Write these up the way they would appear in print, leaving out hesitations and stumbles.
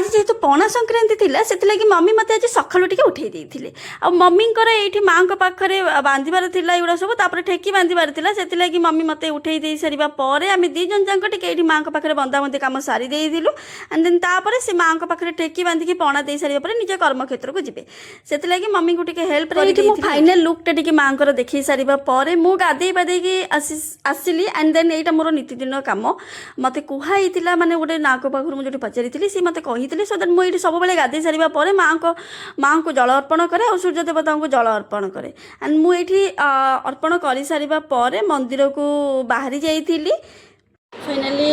ଆଜି ଯେହେତୁ ପଣା ସଂକ୍ରାନ୍ତି ଥିଲା, ସେଥିଲାଗି ମମି ମୋତେ ଆଜି ସକାଳୁ ଟିକେ ଉଠେଇ ଦେଇଥିଲେ। ଆଉ ମମିଙ୍କର ଏଇଠି ମାଆଙ୍କ ପାଖରେ ବାନ୍ଧିବାର ଥିଲା ଏଗୁଡ଼ା ସବୁ, ତାପରେ ଠେକି ବାନ୍ଧିବାର ଥିଲା। ସେଥିଲାଗି ମମି ମୋତେ ଉଠେଇ ଦେଇ ସାରିବା ପରେ ଆମେ ଦୁଇ ଜଣ ଯାକ ଟିକେ ଏଇଠି ମାଆଙ୍କ ପାଖରେ ବନ୍ଧାବନ୍ଧି କାମ ସାରି ଦେଇଥିଲୁ। ଆଣ୍ଡ ଦେନ୍ ତାପରେ ସେ ମାଆଙ୍କ ପାଖରେ ଠେକି ବାନ୍ଧିକି ପଣା ଦେଇ ସାରିବା ପରେ ନିଜ କର୍ମକ୍ଷେତ୍ରକୁ ଯିବେ। ସେଥିଲାଗି ମମିଙ୍କୁ ଟିକେ ହେଲ୍ପ। ଏଇଠି ମୁଁ ଫାଇନାଲ ଲୁକ୍ଟା ଟିକେ ମାଆଙ୍କର ଦେଖେଇ ସାରିବା ପରେ ମୁଁ ଗାଧେଇ ପାଧେଇକି ଆସିଲି। ଆଣ୍ଡ ଦେନ୍ ଏଇଟା ମୋର ନୀତିଦିନ କାମ। ମୋତେ କୁହା ହେଇଥିଲା, ମାନେ ଗୋଟେ ନାକ ପାଖରୁ ମୁଁ ଯେଉଁଠି ପଚାରିଥିଲି, ସେ ମୋତେ କହିଥିଲେ। ସୋ that ମୁଁ ଏଇଠି ସବୁବେଳେ ଗାଧେଇ ସାରିବା ପରେ ମାଆଙ୍କୁ ଜଳ ଅର୍ପଣ କରେ ଆଉ ସୂର୍ଯ୍ୟ ଦେବତାଙ୍କୁ ଜଳ ଅର୍ପଣ କରେ। ଆଣ୍ଡ ମୁଁ ଏଇଠି ଅର୍ପଣ କରିସାରିବା ପରେ ମନ୍ଦିରକୁ ବାହାରି ଯାଇଥିଲି। ଫାଇନାଲି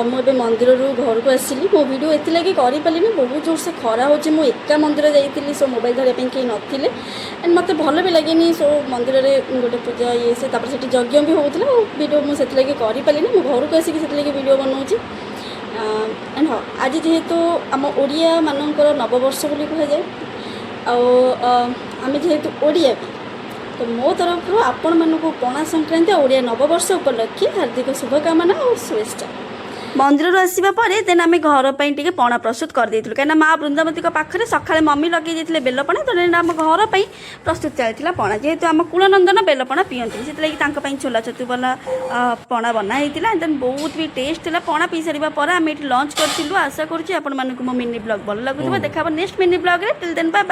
ମୁଁ ଏବେ ମନ୍ଦିରରୁ ଘରକୁ ଆସିଲି। ମୋ ଭିଡ଼ିଓ ଏଥିଲାଗି କରିପାରିଲିନି, ବହୁତ ଜୋରସେ ଖରା ହେଉଛି। ମୁଁ ଏକା ମନ୍ଦିର ଯାଇଥିଲି, ସୋ ମୋବାଇଲ ଧରିବା ପାଇଁ କେହି ନଥିଲେ। ଆଣ୍ଡ ମୋତେ ଭଲ ବି ଲାଗେନି। ସୋ ମନ୍ଦିରରେ ଗୋଟେ ପୂଜା ଇଏ ସେ, ତାପରେ ସେଠି ଯଜ୍ଞ ବି ହେଉଥିଲା ଆଉ ଭିଡ଼ିଓ ମୁଁ ସେଥିଲାଗି କରିପାରିଲିନି। ମୁଁ ଘରକୁ ଆସିକି ସେଥିଲାଗି ଭିଡ଼ିଓ ବନାଉଛି। ଆଣ୍ଡ ହଁ, ଆଜି ଯେହେତୁ ଆମ ଓଡ଼ିଆମାନଙ୍କର ନବବର୍ଷ ବୋଲି କୁହାଯାଏ ଆଉ ଆମେ ଯେହେତୁ ଓଡ଼ିଆ ବି, ତ ମୋ ତରଫରୁ ଆପଣମାନଙ୍କୁ ପଣା ସଂକ୍ରାନ୍ତି ଆଉ ଓଡ଼ିଆ ନବବର୍ଷ ଉପଲକ୍ଷେ ହାର୍ଦ୍ଦିକ ଶୁଭକାମନା ଆଉ ଶୁଭେଚ୍ଛା। ମନ୍ଦିରରୁ ଆସିବା ପରେ ଦେନ୍ ଆମେ ଘର ପାଇଁ ଟିକେ ପଣା ପ୍ରସ୍ତୁତ କରିଦେଇଥିଲୁ, କାହିଁକିନା ମା ବୃନ୍ଦାବତୀଙ୍କ ପାଖରେ ସକାଳେ ମମି ଲଗେଇ ଦେଇଥିଲେ ବେଲପଣା। ତ ଦେନ୍ ଆମ ଘର ପାଇଁ ପ୍ରସ୍ତୁତ ଚାଲିଥିଲା ପଣା। ଯେହେତୁ ଆମ କୁଳନନ୍ଦନ ବେଲପଣା ପିଅନ୍ତିନି, ସେଥିଲାଗି ତାଙ୍କ ପାଇଁ ଛୋଲା ଛତୁ ବାଲା ପଣା ବନା ହେଇଥିଲା। ଦେନ୍ ବହୁତ ବି ଟେଷ୍ଟ ଥିଲା। ପଣା ପିଇ ସାରିବା ପରେ ଆମେ ଏଠି ଲଞ୍ଚ କରିଥିଲୁ। ଆଶା କରୁଛି ଆପଣମାନଙ୍କୁ ମୋ ମିନି ବ୍ଲଗ୍ ଭଲ ଲାଗୁଥିବ। ଦେଖା ହେବ ନେକ୍ସଟ ମିନି ବ୍ଲଗ୍ରେ। Till then, bye.